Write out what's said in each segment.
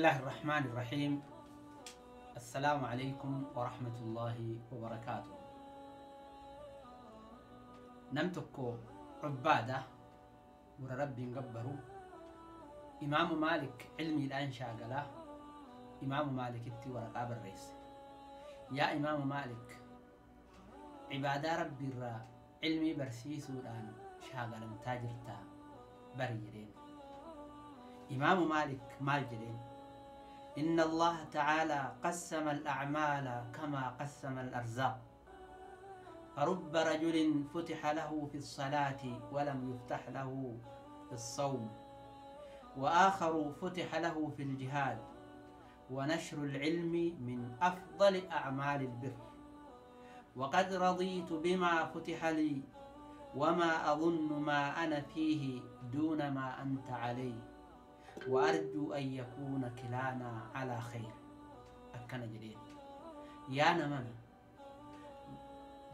الله الرحمن الرحيم. السلام عليكم ورحمة الله وبركاته. Nam tokko cubbaada warra Rabbiin gabbaru, Imaamu Maalik cilmiidhaan shaagalaa, Imaamu Maalikitti waraqaa barreesse. Yaa Imaamu Maalik, cibaadaa Rabbiirraa cilmii barsiisuudhaan shaagalamtaa jirtaa bari jedheen. Imaamu Maalik maal jedheen? إن الله تعالى قسم الأعمال كما قسم الأرزاق، فرب رجل فتح له في الصلاة ولم يفتح له في الصوم، وآخر فتح له في الجهاد، ونشر العلم من أفضل أعمال البر، وقد رضيت بما فتح لي، وما أظن ما أنا فيه دون ما أنت عليه، وأرجو أن يكون كلانا على خير. Akkana jedheen. Yaa namana,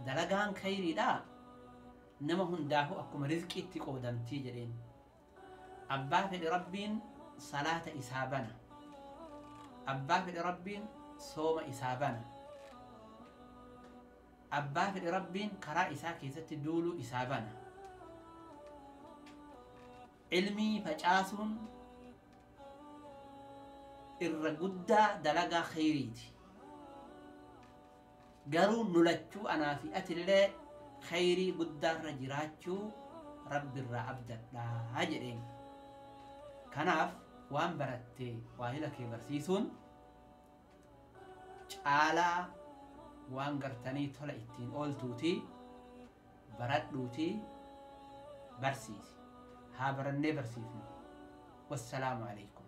dalagaan khayriidha nama hundaahu akkuma rizqiitti qoodamtii jedheen. Abbaa fedhe Rabbiin salaata isaa bana, abbaa fedhe Rabbiin sooma isaa bana, abbaa fedhe Rabbiin karaa isaa keessatti duuluu isaa bana. Ilmii facaasuun irra guddaa dalagaa khayriiti. Garuu nulachuu anaa fi atillee khayrii guddaarra jiraachuu Rabbirraa abdadhaa jedheen. Kanaaf waan baratte waahila kee barsiisuun caalaa waan gartanii tola ittiin ooltuuti. Baradhuuti barsiisi. Haa barannee barsiifnu. Wassalaamu alaikum.